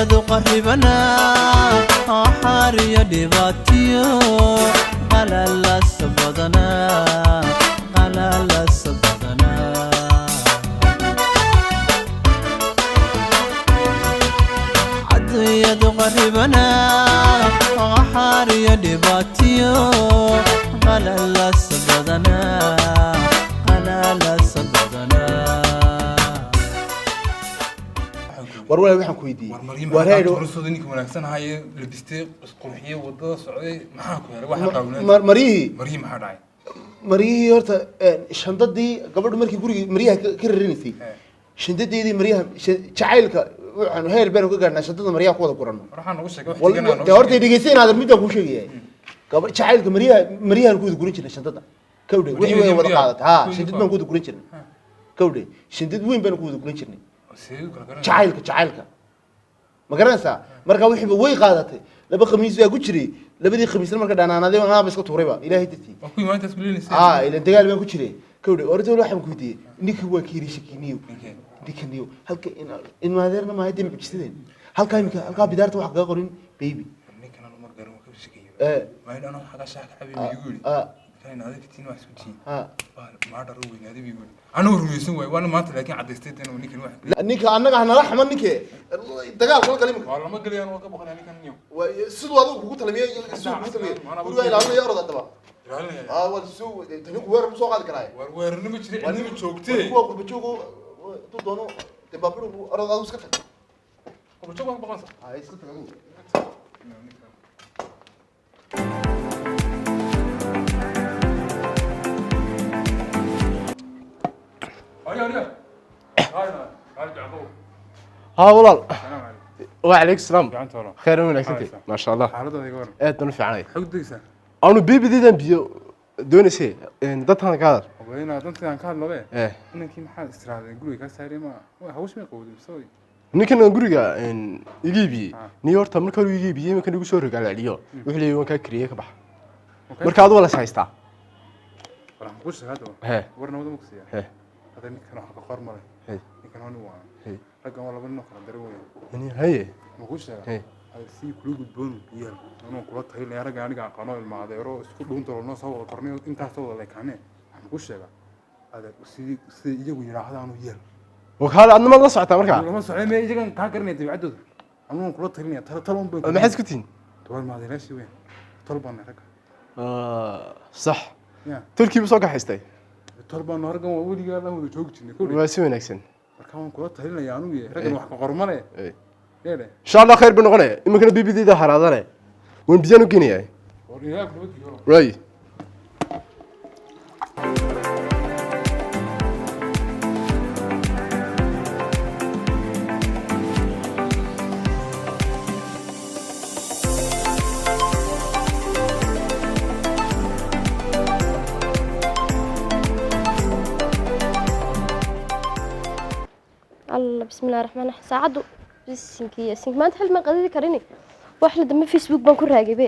Adduunyadu qarribana, xaariyo dhibaatiyo, qalalasa badanaa, qalalasa badanaa. Adduunyadu qarribana, xaariyo dhibaatiyo, qalalasa badanaa, qalalasa badanaa. War walaal, waxaan ku weydiiyey War Maryam, war maxaa heedho tuurasooda ninka wanaagsan haye, labistay, isqurxiyey, wadada socday, maxaa ku helay waxa qaawnaa? Maryihii. Maryam, maxaa dhacay? Maryihii horta shandadii gabadhu markii gurigii maryaha ka rarinaysay, shandadeedii maryaha, jacaylka waxaanu heer baanu ka gaadhnaa shandada maryaha ku wada guranno. War waxaa noogu sheegay Wal- waqtigan. Dee horta dhegeysta inaad midaan kuu sheegaya, gaba jacaylka maryahan ku wada guran jirnay shandada, kawdhe wixii way wada Maryaha, qaadata ha kuwii shandad ku- baan ku wada guran jirnay, kawdhe shandad weyn baanu ku wada guran jirnay. Sidee u kala garanaysaa? Jacaylka ma garanaysaa? Marka wixiiba way qaadatay, laba khamiis baa ku jiray, labadii khamiisna marka dhanaanaday anaaba iska tuurayba, ilaahay dartii. Waa kuwii maalintaas ku leenaysay? Aa, ilan dagaal baan ku jiray, kawdhe. Horta waxaan ku weydiiyey, ninka waa kiiri shakiniyo. Ninkee? Ninkaniyo halka in maadeerna maahay dee, mucjisadeen halkaa imika halkaa bidaarta wax kaga qorin baby. Ninkan anu mar garan, waa ka shakiyo. Ee. Maalin anoo xagaa shaah ka cabay igu yidhi, kan adeeg tiin wax isku tiin maadhar u weynaaday buu yidhi, anuu rumaysan waay, waana maanta laakiin cadaystay inuu ninkan wax Ninka annaga hanala xaman, ninke dagaal kala gal imika. Waa lama gelayaan, waa ka baqanaya ninkan niyo. Siduu adigu kugu talamiye, siduu kugu talamiye gurigaa ilaalinaya, orod haddaba. Ilaalinaya. Aa, waa soo tani ku weerar soo qaadi karaa. War weerarnimo ma jira, cidnima joogtee. Kuwa qurba joogo hadduu doono dee baabiru, orod adigu iska tag. Qurba joog waa ka baqansa. Aa, iska tag adigu. Arya, arya. Hayda, hayda, Yacquub. Haa walaal. Salaam calaykum. Wacalaykum salaam. Gacanta walaal. Khayr, wanaagsantay, maasha allah. Xaaladooda iga waran. Aad baan u fiicanay. Maxaad u degaysaa? Anu bibidiidan biyo doonaysay dadkan ka hadal. Haweenaa dantii ka hadlabe. Eh. Inankii maxaad istiraadeen guriga kaa saaray, ma hawsh may qowday mise way? Ninkan aan guriga iga iibiyey nii horta marka hore iga iibiyey, iminkan igu soo rogaalceliyo, wuxuu leeyahay waan kaa kariyey, ka bax. Marka adigu waa las haystaa. Waxaan kuu sheegaa hadaba. Hee. War nabada ma ku siiyaa? Hee. Hadda ninkan wax ka qor male. Hee. Ninkan waa nin waa. Hee. Raggan waa laba nin oo kala daran weyn. Haye. Ma kuu sheegaa? Hee. Hada sii kula gudboon yeel. Anuu kula talinaya ragga aniga aqaano, ilma adeero isku dhuunta noo soo wada kornay, intaas soo wada leekaanee. Waxaan kuu sheegaa. Adeer sidii iyagu yidhaahdaanu yeel. Wakaale adna maad la socotaa markaa? Lama socday mee, iyagan kaa garanaya dabeecaddooda. Anuu kula talinaya talo talo un bay. Maxaad isku tihiin? Waa ilma adeerayaashii weyn. Tol baan nahay ragga. Sax. Ya. Tolkiibu soo kaxaystay. Tol baan nahay raggan, waa weligaa la wada joogi jirnay kowdhi. Waa si wanaagsan. Marka waan kula talinaya anugu yahay raggan wax ka qormale. Yeele. Insha allah khayr buu noqonaya, iminkana bibidiida haraadane waan biyaan u geenayaa. War ilaah kula geeyo. Waay. Alla, bismillahi raxmaan raxiim, saacaddu bisinki sink maanta xil ma qadidi karini, wax la dambe Facebook baan ku raagay be.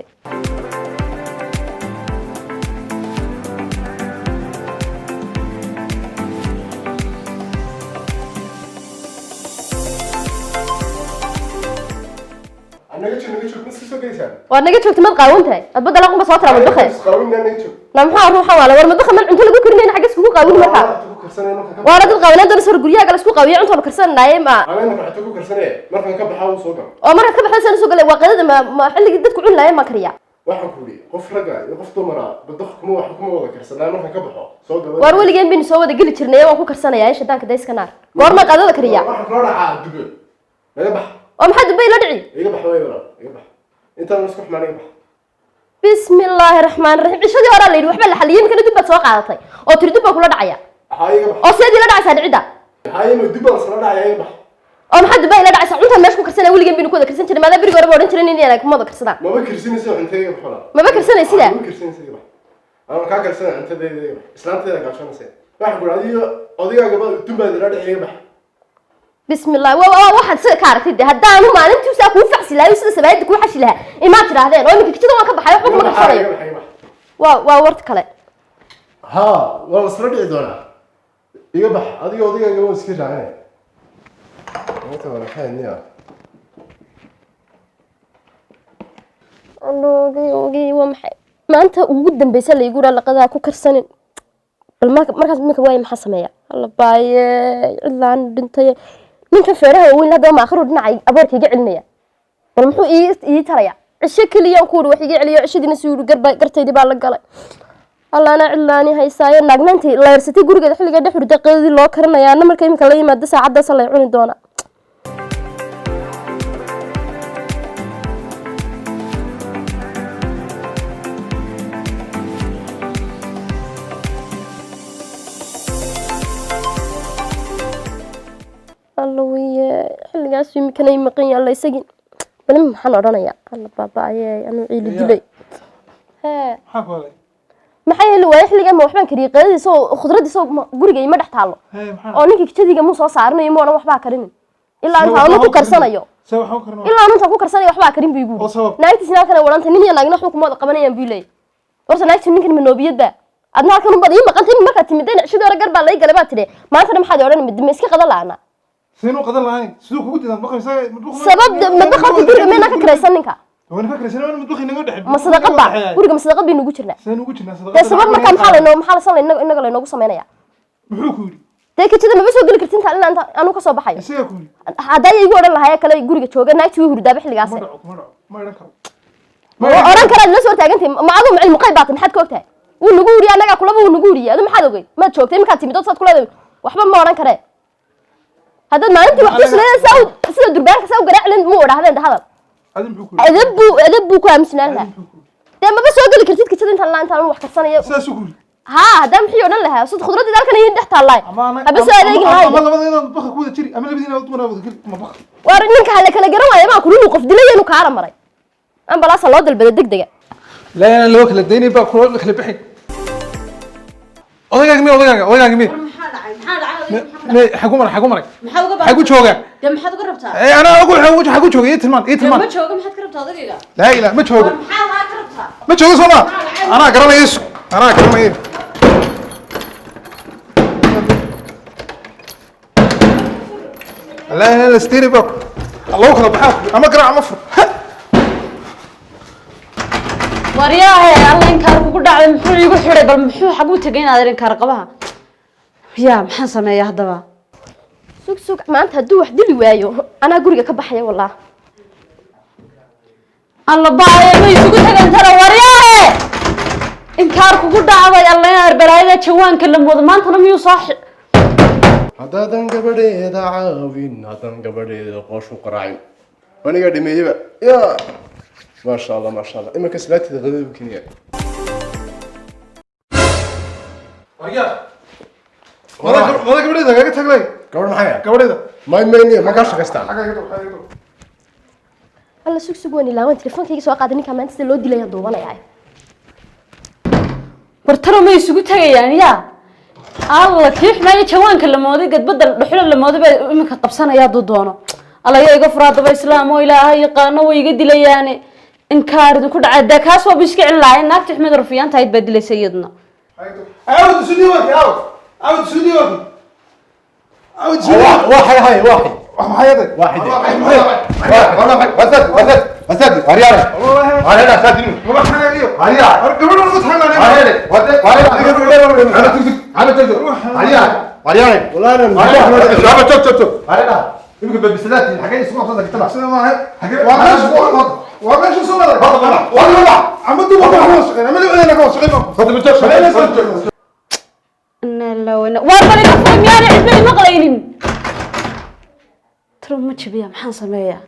Naga joog, naga joog, ma sii soo gelaysaa? Waad naga joogta, maad qaawan tahay, adba dalaaqunba soo tira madbaxe. Qaawin, naga joog. Na maxaa ruuxa waala? War madbaxa man cunto lagu karinayna xagga iskugu qaawin markaa? Ku karsanay marka ka Waana dad qaawanaan doona sar guryaha kale isku qaawiya, cuntoonu karsananaaye ma. Anaa marka cunto ku karsanaya, markaan ka baxaa uu soo galo. Oo markaad ka baxda saan soo galay, waa qadada ma xilligii dadku cuni lahaayeen ma kariya? Waxaan ku yidhi qof ragga iyo qof dumara badaq kuma wax kuma wada karsanaa, markaan ka baxo soo galo. Waar weligeen baynu soo wada geli jirnay, waan ku karsanayaa shadaanka dayska naar, goorma qadada kariya? Waxaan kula dhacaa dube, naga bax. Oo maxaa dubay la dhici? Iga bax way walaal, iga bax, intaan isku xumaan, iga bax. Bismillaahi raxmaani raxiim, cishadii horaa la yidhi waxba la xaliyey, imikana dub baad soo qaadatay oo tiri dub baan kula dhacaya. Maxaa iga bax? Oo sideed ila dhacaysaa dhicidda? Maxaa ima dub baan isla dhacaya, iga bax. Oo maxaa dubay ila dhacaysaa? Cuntaan meesha ku karsanaya, weligeen baynu ku wada karsan jirnay, maadaa berigi horeba odhan jirin in kuma wada karsadaan. Maba karsanaysa cuntada, iga bax walaal. Maba karsanaysidaa? Maba karsanaysa, iga bax, ama kaa karsana cuntadeeda, iga bax, islaanteeda gaashanaysa. Waxaan ku yidhi adiyo odaygaaga dub baad ila dhici, iga bax. Bismillah, waa waxaad sida ka aragtay dee, haddaanu maalintii saa kuu facsi lahaa, sida sabaayadda kuu xashi lahaa imaad tidhaahdeen, oo iminka kijada waan ka baxay, waxba kuma Iga bax, karsanayo. iga bax, iga bax. Waa warta kale. Haa, waa la isla dhici doonaa, iga bax, adiga odaygaaga waan iska raacine. Inta wala xayn niya. Oogay, oogay, waa maxay maanta ugu dambeysa laygu raa laqadaa ku karsanin? Bal markaas minka waaya, maxaa sameeya? Alla baaye, cidlaan dhintay. Ninkan feeraha waaweyn haddaba maakhiru dhinacay aboorka iga celinaya. Bal muxuu ii taraya? Cisho keliyaan ku uri wax iga celiyo, cishadiina si yuri garba gartaydii baa la galay. Allaana cidlaani haysaayo. Naagnaantay layrsatay gurigeeda xilliga dhex hurda qadadii loo karinaya, anna marka iminka la yimaado saacaddaas lay cuni doonaa. Alla wiye, xilligaas iminkana i maqan yahay. Alla isagii bal imi maxaan odhanayaa? Alla baaba-aye, anuu ciili dilay. Hee. Maxaa ku helay? Maxaa yeeli waaye xilligan ma waxbaan kariyey qadadiisa oo khudradiisa oo guriga ima dhex taallo. Hee, maxaa? Oo ninka kijadiga muu soo saarinayo, mu odhan waxbaa karinin ilaa inta anu ku karsanayo. Se waxaan ku karnaa? Ilaa anu intaan ku karsanayo waxbaa karin buu igu Oo yidhi. sabab? Naagtiisina halkan ay wadhantay, nin iyo naagna waxba kuma wada qabanayaan buu leeyahy. Horta naagti ninkan manoobiyad baa adna halkan unbaad ii maqantay. Markaad timideen cishadii hore gar baa lay galay baa tidhi. Maantana maxaad i odhan? Ma iska qadan la'aana? Sideen u qadan lahayn? Siduu kugu diidan madbakha isaga madbakha? Sabab madbaxa horta guriga maynaan ka kiraysan ninka. Waan ka kiraysan, waan madbakha inaga dhex. Ma sadaqad baa guriga? Ma sadaqad baynu ugu jirnaa? Sideen ugu jirnaa sadaqad? Dee sabab markaa maxaa laynoo, maxaa lasan inaga laynoogu samaynaya? Muxuu ku yidhi? Dee kijada maba soo geli kartin inta ilaa inta anuu ka soo baxayo. Isaga ku yidhi? Haddaa igu odhan lahaaya kale guriga jooga, naagtii way hurdaaba xilligaas. Kuma dhaco, kuma dhaco, ma odhan karo. Ma odhan karaad la soo taagantay? Ma aduu macalin muqayb baatay? Maxaad ka ogtahay? Wuu nagu uriyey, annagaa kulaba wuu nagu uriyey. Adu maxaad ogey? Maad joogtay markaad timid ood saad kuleedahay waxba ma odhan karee. Haddaad maalintii wax tusleeda saa sida durbaanka saa u garaaclin muu odhahdeen hadal. Adi muxuu ku yidhi? Edab buu ku aaminsanaan Adi lahaa. muxuu ku yidhi? Dee maba soo geli kartid kijada intaan la intaan wax karsanayo. Sidaasuu ku yidhi? Haa, haddaan maxii odhan lahaa sid khudradii halkan idin dhex taallaay Ama ana haba soo adeegi ama lahayd. Labada inaad madbakha ku wada jiri ama labadiina dumar wada geli madbakha. Waar ninka hala kala garan waayo maa kulinu qof dilay inuu kaara maray, ambalaasa loo dalbada degdega. Laa, inaan loo kala daynay baa kula kala bixin. Odagaaga mi, odagaaga, odagaaga mi? Maxaa dhacay? Maxaa dhacay? Me xagu maray? Xagu maray? Maxaa uga Xagu jooga? Dee maxaad uga rabtaa? Ee, anaa ugu xagu jooga? Ii tilmaan, ii Dee tilmaan. Ma jooga, maxaad ka rabtaa odagayga? Laa ilaa ma joogo. War maxaa lahaa ka rabtaa? Ma joogo soo ma? Anaa garanaya, anaa garanaya. Laa ilaa la stiri baa loo kala baxaa ama garaac ama fur. Waryaahe, alla inkaar kugu dhacday, muxuu iigu xidhay? Bal muxuu xaguu tegay inaad inkaar qabaha? Yaa, maxaan sameeyaa haddaba? Sug, sug, maanta hadduu wax dili waayo anaa guriga ka baxaya wallah. Alla baaye, ma isugu tagan tara? Waryaahe, inkaar kugu dhacday, alla inaad balaayada jawaanka la moodo maantana miyuu soo Haddaadan gabadheeda caawin, haddaan gabadheeda qoosh u qaraacin, aniga dhameeyaba. Ya, maasha Allah, maasha Allah, iminka salaatida qadada u keenaya. Waryaa, wada gabadheeda kaga taglay. Gabadh maxay ah? Gabadheeda. May mayniyo, ma kaa shaqaystaan? Xagga iga dhow, xagga iga dhow. Alla, sug, sug, waan ilaawan telefoonkayga soo qaaday. Ninkaa maanta sida loo dilaya duubanaya. War talo ma isugu tagayaan? Yaa alla, kii xumaayo jawaanka la mooday, gadbada dhuxula la mooday baa iminka qabsanaya hadduu doono. Alla yaa iga furaa daba islaam oo ilaahay yaqaano, way iga dilayaane. Inkaar idinku dhacay, dee kaas waaba iska celin lahayn. Naagta xumed rufiyaanta ahayd baa dilaysa iyaduna. Awd sudi waki, awd, awd sudi waki, awd sudi. Waxay hay waxay. Wax maxay yaday? واحد. Laba xanaaniyo. War gabadha lagu taagnaanay. والله انا Sida maaha. Waa meesha, waa meesha soo wada. Ama dumarka wax wada shaqeyn ama labadeenna ka wada shaqeyn. Inna lillahi wa inna. Waar bal iga fura, miyaanay cidba imaqlaynin? Tiro ma jabiya? Maxaan sameeyaa?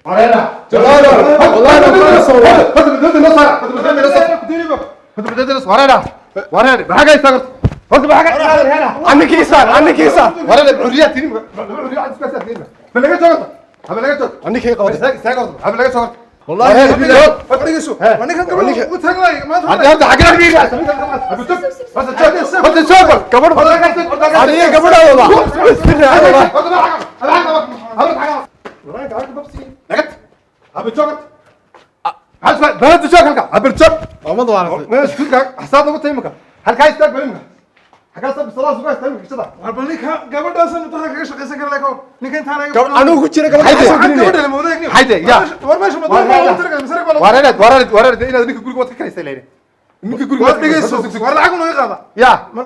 والله انا عنك يسار، عنك يسار، عنك هي قاضي. والله Waa ninkan gabadha ugu taagnaay maanta. aniga gabadhaadooda. Xaggaas bisalaas uga haystaa imika kishada. War bal ninka gabadhaas mutaha kaga shaqaysan kara laakiin ninka intaan aga Anigu ku jira gabadha. Gabadha la mooday. Hayde, ya. War meesha ma doon tiraga masarag baa. Wareereed, wareereed, wareereed, inaad ninka guriga waad ka karaysaa leeyahay. Ninka guriga War dhigayso. War lacag unaga qaada. Ya. Ma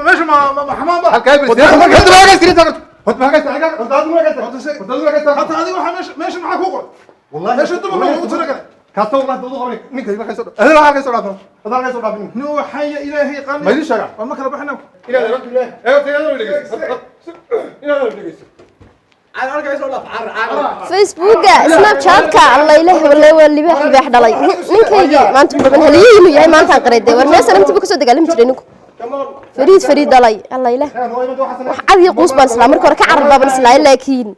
meesha ma xamaam ba. Halkaa ibris. Horta ma hagaajin. Horta ma hagaajin. Horta adigu ma hagaajin. Horta adigu ma hagaajin. Hata adiga waxa meesha maxaa ku qoran? Wallahi meesha dumar loogu talagalay. Kaasta wallahi doodu qabanay. Ninka halkaa soo dhaaf. Adiga halkaa soo dhaaf. Adiga halkaa soo dhaaf. Nin waxaan ya Ilaahay qaan. Ma idin sheegaa? War ma kala baxnaa. Inaad ee inaad dhegeyso. Inaad dhegeyso. Facebooka, Snapchatka, alla ilaah, wallahi waa libaax, libaax dhalay ninkaygii. Maanta baban haliyey inuu yahay maantaan qareedee. War meeshan intiiba kasoo dagaalami jiray ninku fariid fariid dhalay. Alla ilaah, wax cad iyo quus baan islaa marka hore ka carar baaban islaa, laakiin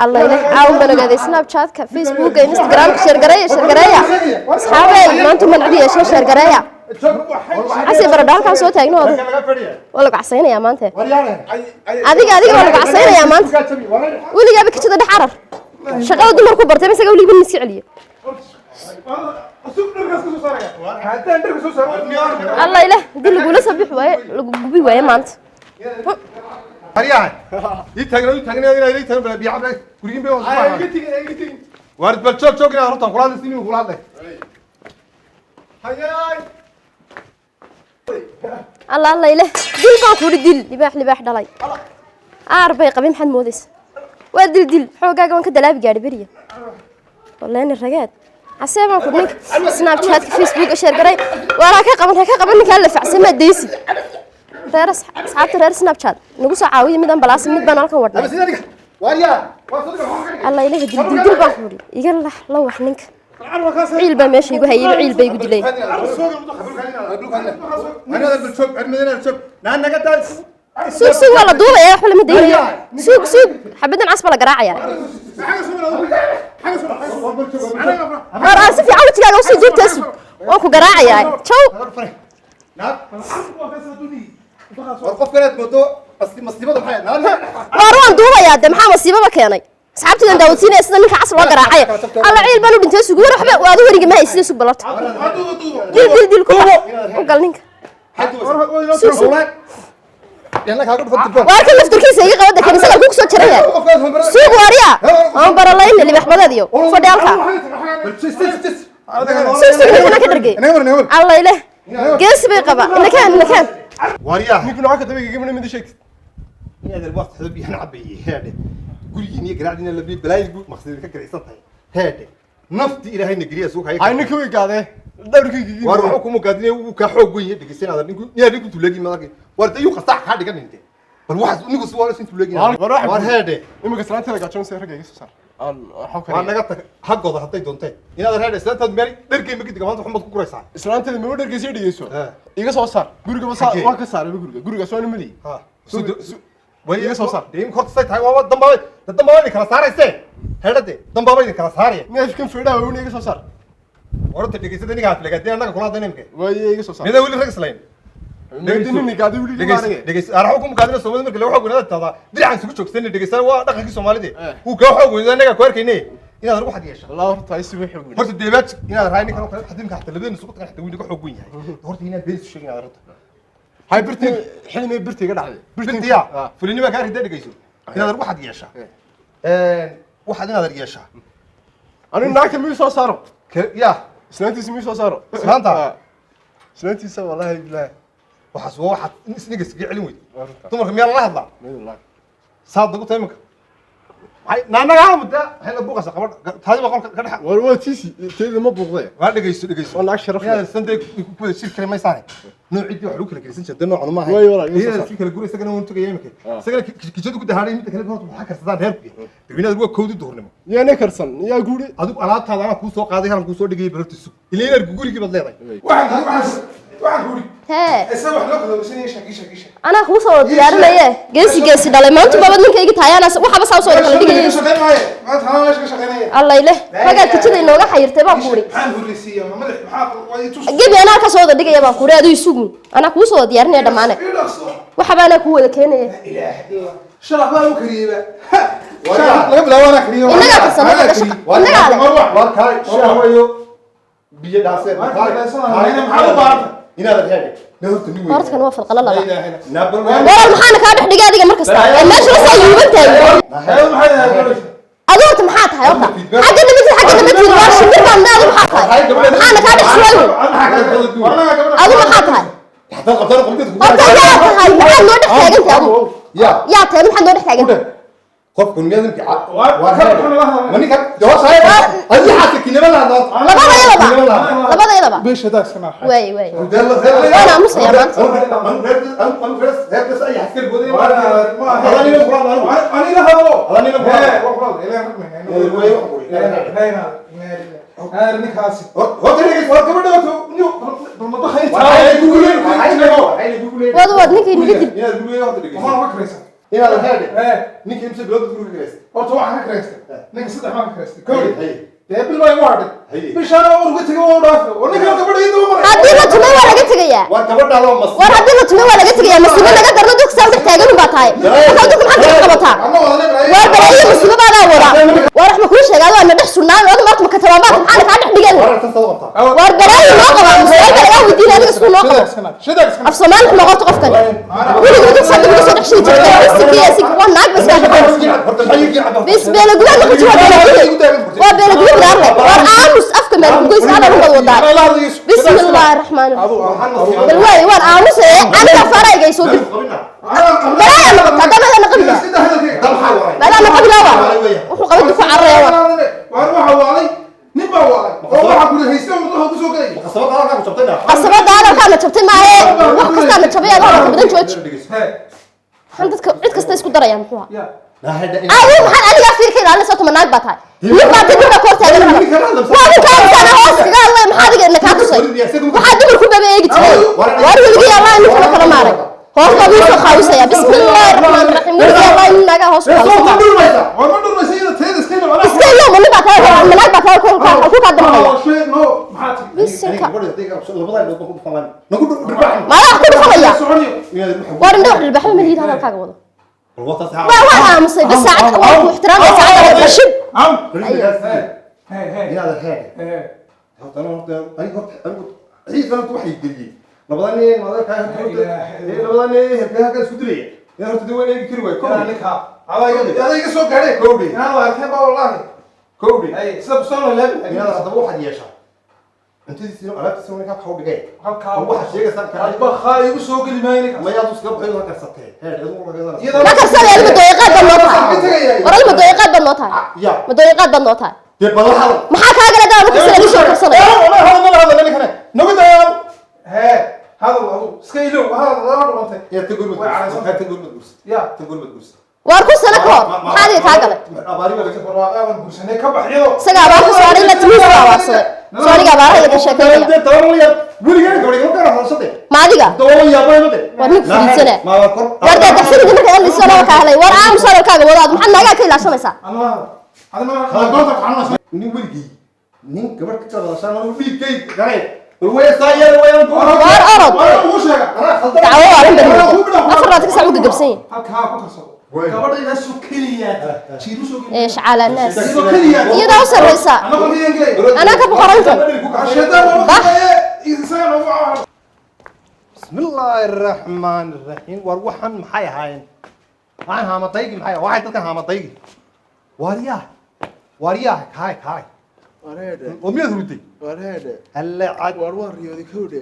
alla ilaah caawin baan ogaaday. Snapchatka, Facebooka, Instagramka share gareeya, share gareeya asxaabey. Maanta man cidi yeesho, share gareeya. Casi baradho halkaan soo taagno oday, waa lagu casaynayaa maanta. Adiga waa lagu casaynayaa maanta. Weligaaba kajada dhex carar, shaqada dumarku bartay isaga weligiiba nin iska celiyo. Asug dharkaas ka soo saaraya. Haddaan dharka soo saaro. Alla ilaah, hadii lagula soo bixi waaye, lagu gubi waaye maanta. Haryahan. Ii taagna, ii taagna, inaad ii taagna biyo cabay. Gurigin bay waa. Iga tigin, iga tigin. Waar bal joog, joog, inaad hortaan kula hadlay, sinii kula hadlay. Hayaay. Alla alla ilaah, dil baan kuuhi, dil libaax, libaax dhalay. Aar bay qabeen, maxaad moodaysa? Waa dil, dil xoogaaga waan ka dalaabi gaadhi beriya. Wallahi ragaad casee baan ku ninka Snapchatka, Facebooka share garay. Waar ha ka qaban, ha ka qaban ninkaa la facsan maa deysi. Reer asxaabta reer Snapchat nagu soo caawiya, midaan balaasa mid baan halkan wadhnay. Waaryaa. Waa soo dhiga. Alla ilaah, dil dil dil baan kuuhi, iga lax la wax ninka. Ciil baa meesha igu hayay, ciil baa igu dilay. Suug, suug, waa la duubaya, waxba lama daynayo. Suug, suug, xabadan cas baa la garaacaya. Waar aan si fiican wejigaaga usii duubtaa, sug, waan ku garaacayaa jaw. War qofka inaad moodo masiibada maxay ahayd? Waar waan duubayaa de, maxaa masiibaba keenay? Asxaabtaydan daawadsiinaya sida ninka cas loo garaacay. Alla ciil baan u dhintay, sug. War waxba waad u weriga ma hay sida. Sug balorta, dil dil dil ku bax u gal ninka. Suug, suug. Yalla kaaga dhufan tilfoon. Waar kan lafturkiisa iga qabada, kan isaga ku soo jaraya. Suug waarya aan baralayna libax badeed iyo fadhi halka. Suug, suug, ninkana ka dhargay. Alla ileh, geesi bay qaba. Inakaan, inakaan. Waaryaa. Ninku nooca ka dambeeyay gabadha mid sheegtid. Inaad albaab xadab biyaan cabayay heedhe. Gurigiin iyo garaacdiina la biyo balaayid buu maqsadii ka garaysan tahay. Heedhe. Nafti Ilaahayna geliya suuqa. Ay ninka way gaadee. Dhawrkayga. Waar wuxuu kuma gaadinay, wuu ka xoog weyn yahay. Dhegeysan aad ninku inaad ninku tuleegi ma arkay. Waar dayuu qasax ka dhigan inte. Bal waxaas ninku si waa intuu leegi. Waar heedhe. Imika islaanteeda gaajoon say ragga iga soo saar. Aan waxa Waa kale. naga tag haggooda hadday doontay. Inaad heedhe islaantaad meel dharkay ma gidiga maanta xumad ku guraysaa. Islaanteeda ma dhargeysa, dhigeyso. Eh. Iga soo saar. Guriga ma saar, Xagee? waan ka saaray guriga. Guriga soo nimali. Ha. Way iga soo saar. Deem horta say tahay waa dambaabay. Dambaabay idin kala saarayse. Heedhade dambaabay idin kala saaraya. Neefkan feedhaha weyn iga soo saar. Horta dhegeysada ninka afleegaadee annaga kula hadlayna imika. Way iga soo saar. Midaa weli rag islayn. Nini gaadi weli Dhegeys, dhegeys, araxu kuma kaadina Soomaalida marka lagu xoog weynaada taada dinacan isugu joogsanay. Dhegeysan, waa dhaqankii Soomaalida. Wuu kaa xoog weynaada, annaga ku arkaynay inaad ugu xad yeesha. Allah horta ay si weyn xoog weyn. Horta deebaaj inaad raay ninkan oo kale xadimka xataa labadeen isugu tagan xataa wuu inaga xoog weyn yahay. Horta inaad been isu sheegin inaad horta. Hay birti xilmi birti iga dhacday. Birtiya fulinima kaa ridaa. Dhegeyso, inaad ugu xad yeesha. Waxaad inaad yeeshaa. Anigu naagta miyuu soo saaro? Ya. Islaantiisa miyuu soo saaro? Islaanta? Islaantiisa wallahi billahi. Waxaas waa waxaad isniga iskaga celin weyd. Dumarka miyaa lala hadlaa? Saad nagu tahay iminka. Maxay naanagaa muddaa maxay la buuqaysaa qabadh taadi baa qolka ka dhex. War waa tiisi teeda ma buuqday. Waa dhegeyso, dhegeyso. Waa naag sharaf leh. Inaad sanday ku wada shir kari maysaane. Noocidii wax lagu kala gelisan jiray noocan ma ahayn. Way walaal, iga soo Iyada saar. si kala guri isagana waan tugaya iminka. Isagana kijadu ku dahaadhay. Midda kale horta waxaa karsadaan reerku yahay. Dadweynaha waa kowdii duhurnimo. Yaa ne karsan yaa guuri. Adigu alaabtaada anaa kuu soo qaaday, halan kuu soo dhigayay balorta sug. Ilaa inaad gurigii baad leedahay. Waxaan ku uri Hee. isaga wax loo kala weysanaya shaaki shaaki shaaki. Anaa kuu soo wada diyaarinaye, geesi geesi dhalay. Maanta baabad ninka iga tahay, anaa waxaba saa usoo wada kala dhigayay. Shaqayn maaye maanta, anaa meesha ka shaqaynaya. Alla ileh, ragaad kijada inooga xayirtay baan kuuri. Maxaan horreysiiya ma madax maxaa waa i tus. Gebi anaa ka soo wada dhigaya baan kuuri, aduu isugu anaa kuu soo wada diyaarinaya dhammaane. Ii dhaqso. Waxaba anaa kuu wada keenaya. Ilaaha illa shalax baa u kariyeyba, shalax laga bilaabo anaa kariyo. Innagaa karsanay wada shaqa, innagaa leh. Waa kaay shaah weeyo biyo dhaaseen. Maxaa u baahanta? Inaad heedhe. Horta waa fadqala laba. Walaal, maxaana kaa dhex dhigay adiga mar kasta ee meesha la soo yuuban tahay? Adigu horta maxaa tahay? Horta xagga namatid, xagga namatid, waa shimbir baan. Adigu maxaa tahay? Maxaana kaa dhex suway? Adigu maxaa tahay horta? Yaa tahay? Maxaad noo dhex taagantahay adigu? Yaa tahay? Maxaad noo dhex taagantahay? Qofku miyaad ma ninka Labadayadaba, labadayadaba. Waay waay, waan aamusaya maanta. Wad wad, ninkii naga dil. Ninka imse bilood guriga kiraysta? Horta waxaan ka kiraystay ninka 3 baan ka kiraystay. Kowdi dee bil baa igu hadhay, bishaana waan uga tegay, waan u dhaafay oo ninkan gabadha ii daba maray. Haddii la tumay waa laga tegayaa. Waa gabadhaadoo mas. War haddii la tumay waa laga tegayaa. Masiibo naga darno, dadka saa u dhex taagan unbaa tahay. Markaa dadka maxaad kaga qabataa? Waar balaayo, masiibo baadaa wada. Waar wax ma kuu sheega? Adoo na dhex surnaan, adigu maanta ma katabaamaad? Maxaana kaa dhex dhigan? Waar balaayo noo qabaa, su-aal baa lagaa weydiinaya. Adiga siduu noo qabo af Soomaali ku noqoto qofkan weliga dadka saa dib uga soo dhex shidi jirta. Sikiya sik, waa naag bas kaa bis beelaguba noqoti. Waa beelagubi, waa beelagubi bilaarle. Waar aamus, afka meel ku goys hadal unbaad wadaa. Bismi illaahi raxmaani raxiim. Bal waay, waan aamusay aniga. Farayga soo dir, balaaya noqota. Haddana adana qabi lahaa, maadaama qabi lahaa wuxuu qabay dufu cararaya. Waa Waar waxa waalay, nin baa waalay oo waxa kula haystay oo madaxa ku soo galay. Qasabada hadalkaana jabtay maahe, wax kastaana jabay. Aad hadalka badan jooji. Maxaan dadka cid kasta isku daraya? Muxuu ahaa adigu? Maxaad anigaa fiir ka ilaalinaysa? Tuma naag baa tahay, nin baa tahay, ninbaa ka hor taagan. Hadal waa ninkaa intaana hoos kaga hadlay. Maxaa adiga ina kaa tusay? Waxaa dumar ku baba eegi jiray. Waar weligii Allah nin kala kala maaray hoos baa soo qaawisaya. Bismi illaahi raxmaani raxiim. Weligii Allah nin naagaa hoos u qaawisaya. War ma dhurmaysa iyada teeda iska ilaali. Iska ilow, ma nin baa tahay, ma naag baa tahay ku kaa damqaya? Bisinka maadaa wax ku dhufanaya? Waar indha wax dhilbaxba ma lihid. Hadalkaaga wado. Waa waan aamusay bas. Saacad waan ku ixtiraamaya, saacad waa shib. Adaa iga soo gaadhay inaan la arkeen baa wallaahi sida bustaan loo leeyahay. Bakhaa igu soo geli maayo ninkaas. Ma karsanaya. Adiga dooyaqaad baad noo tahay. War adiga dooyaqaad baad noo tahay, ma dooyaqaad baad noo tahay? Maxaa kaa gala daa karsanaya? Adi soo karsanaya. Hee, hadal adu iska ilow, hadal laba dhumantay. Waar ku sano ka hor maxaa adiga kaa galay? Barwaaqaaban guursanay, ka bax iyadoo. Isaga abaar ku soo aniga timihiisa baa abaarsaday. Soo aniga abaarahayda ka sheekeynaya ma adiga? War ninku fadhiidsana. War dee daqsanida markaad hadlayso anaba kaa helay. War aamus, hadalkaaga wadaad. Maxaad naagaa ka ilaashanaysaa? Nin weligii nin gabadh ka qaadashaan anigu dhiiggay garay war Waar orod, dacwo waalan bad mooda. 24 saac u gagabsan yahay. Halkaa ku karsado gabadha ilaasoo keliyaa jiiru soo Ee shacaala naas iyadoo keliyaa. Iyadaa u sarreysa. Anagoo miyan gelay. Anaa ka boqorantan. Shaydaan waa Bah. isaga noogu cawar. Bismi illaahi araxmaan iraxiim. War waxan maxay ahaayeen? Waxaan haamataygi maxay? Waxay dadkan haamataygi. Waaryaah, waaryaah, kaay kaay. Wareedhe. Oo miyaad hurday? Wareedhe. Alle cad. Waar waan riyooday kowdhe.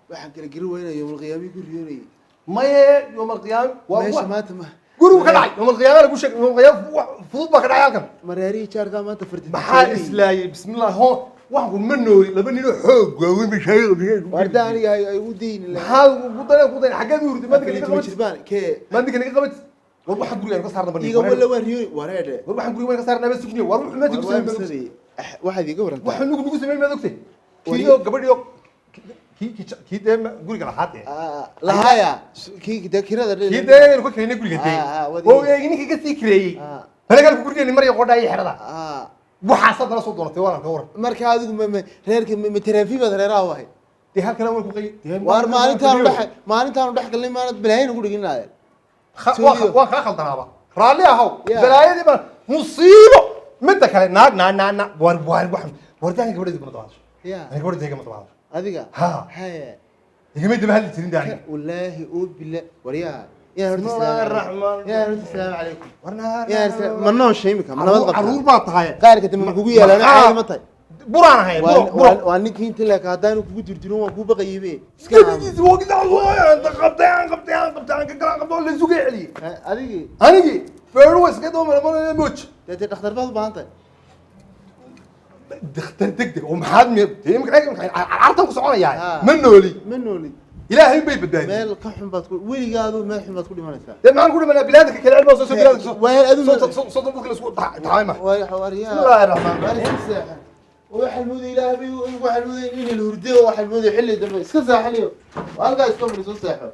Waxaan kala geri weynaya yowmalqiyaamii ku riyoonayay. Maye, yowmalqiyaam waa meesha maanta ma gurigu ka dhacay yowmalqiyaama lagu sheegay. Yowmalqiyaam wax fudud baa ka dhacay halkan. Mareerihii jaarkaa maanta fardi. Maxaa islaayay? Bismillah, hoon waxaan ku ma nooli laba nin oo xoog waaweyn bay sheegay. Waarda aniga ay ugu deyni lahaa. Maxaa ugu daray, ugu daray? Xaggeed u hurday? Maadinka 14 naga qabat jirbaan kee? Maadinka naga qabat. War waxaan guriga aynu ka saarna bani. Iga walla waan riyoonay wareedhe. War waxaan guriga waynu ka saarnaa baa sugniyo. War wuxuu maanta ku Waar waan sameeyey maad ogtay? bisaday. Waxaad iiga warantaa. Waxuu nagu sameeyey maad ogtay? Kiiyo gabadhiyo kii dee guriga lahaa dee. Lahaaya kii dee kirada. Kii dee aynu ka kireynay guriga dee. Wadi. Oo eegi ninkii ka sii kireeyey balagalku gurigeeni marya qodhaa iyo xerada waxaasaad nala soo doonatay. Waan ka waran. Marka adigu reerka ma taraafi baad reeraha u ahayd? Dee halkana waan ku qey. Waar maalintaanu dhex galnay maanad balaayin ugu dhigin. Waan kaa khaldanaaba, raalli ahow. Balaayadii baan musiibo. Midda kale naag naa naa naa war war waxan war daa gabadheedi kuma dabaasho. Ya. Ani gabadheedi kama dabaasho. Adiga? Ha. Haye. Igama daba hadli jirin daani. Wallaahi oo bila waryaha yaa horta. Bismillaahi raxmaan. Yaa horta, salaamu calaykum. Warna. Yaa ma noosha imika? Ma nabad qabtaa? Caruur baa tahay. Qaarka dambe ma kugu yeelaan? Caadi ma tahay? Buraan ahay, buro buro. Waa ninkii inta leeka haddaanu kugu dirdirin waan kuu baqayibe, iska aamus. Gebigiisa waa gidac aan qabtay, aan qabtay, aan qabtay, aan ka galaan qabtay, la isugu celiyey. Adigii? Anigii feeru waa iskaga daba marmar mooj. Dee dhakhtar baad u baahan tahay. Dakhtar degdeg oo maxaad mi dee imika cartan ku soconayaa? Ah. Ma nooli. Ma noolid. Ilaahay bay badbaadiyey. Meel ka xun baad ku weligaadu meel xun baad ku dhimanaysaa. Dee maxaan ku dhimanaa? Bilaadka kale cilmaa soo bilaadka soo Waa adigu. soo dadka la isku taxay ma. Waryaa. Bismillaahi raxmaani raxiim. Iska seexan. Waxaan mooday Ilaahay bay waxaan mooday in la hurday oo waxaan mooday xilli dambe iska seexanayo. Waa halkaa iska fadhiiso, seexo.